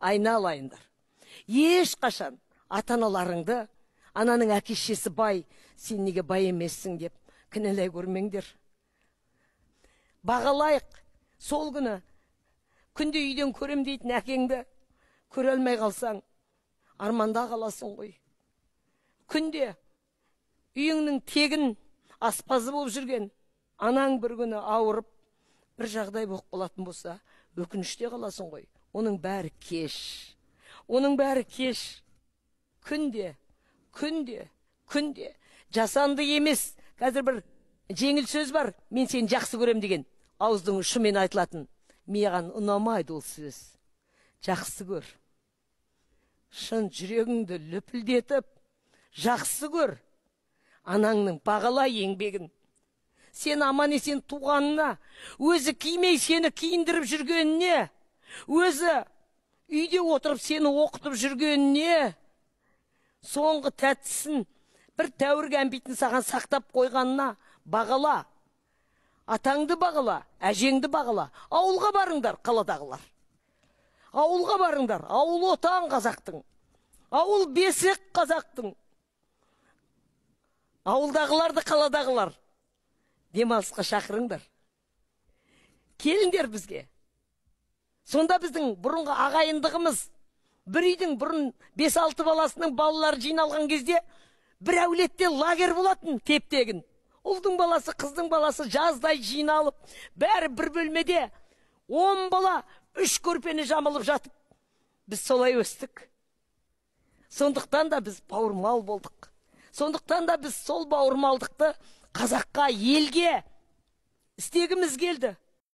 Айналайындар, ешқашан ата-аналарыңды, ананың әке-шешесі бай, сен неге бай емессің деп кінәлай көрмеңдер. Бағалайық. Сол күні күнде үйден көрем дейтін әкеңді көре алмай қалсаң, арманда қаласың ғой. Күнде үйіңнің тегін аспазы болып жүрген анаң бір күні ауырып, бір жағдай болып қалатын болса, өкініште қаласың ғой. Оның бәрі кеш. Оның бәрі кеш. Күнде, күнде, күнде. Жасанды емес. Қазір бір жеңіл сөз бар, мен сені жақсы көрем деген ауыздың ұшымен айтылатын. Маған ұнамайды ол сөз. Жақсы көр. Шын жүрегіңді лүпілдетіп, жақсы көр. Анаңның бағала еңбегін. Сен аман есен туғанына, өзі кимей сені киіндіріп жүргеніне, өзі үйде отырып сені оқытып жүргеніне, соңғы тәттісін бір тәуір кәмпитін саған сақтап қойғанына бағала. Атаңды бағала, әжеңді бағала. Ауылға барыңдар, қаладағылар. Ауылға барыңдар. Ауыл отан қазақтың. Ауыл бесік қазақтың. Ауылдағыларды қаладағылар демалысқа шақырыңдар. Келіңдер бізге. Сонда біздің бұрынғы ағайындығымыз, бір үйдің бұрын 5-6 баласының балалары жиналған кезде бір әулетте лагерь болатын теп-тегін. Ұлдың баласы, қыздың баласы жаздай жиналып, бәрі бір бөлмеде 10 бала 3 көрпені жамылып жатып, біз солай өстік. Сондықтан да біз бауырмал болдық. Сондықтан да біз сол бауырмалдықты қазаққа, елге істегіміз келді.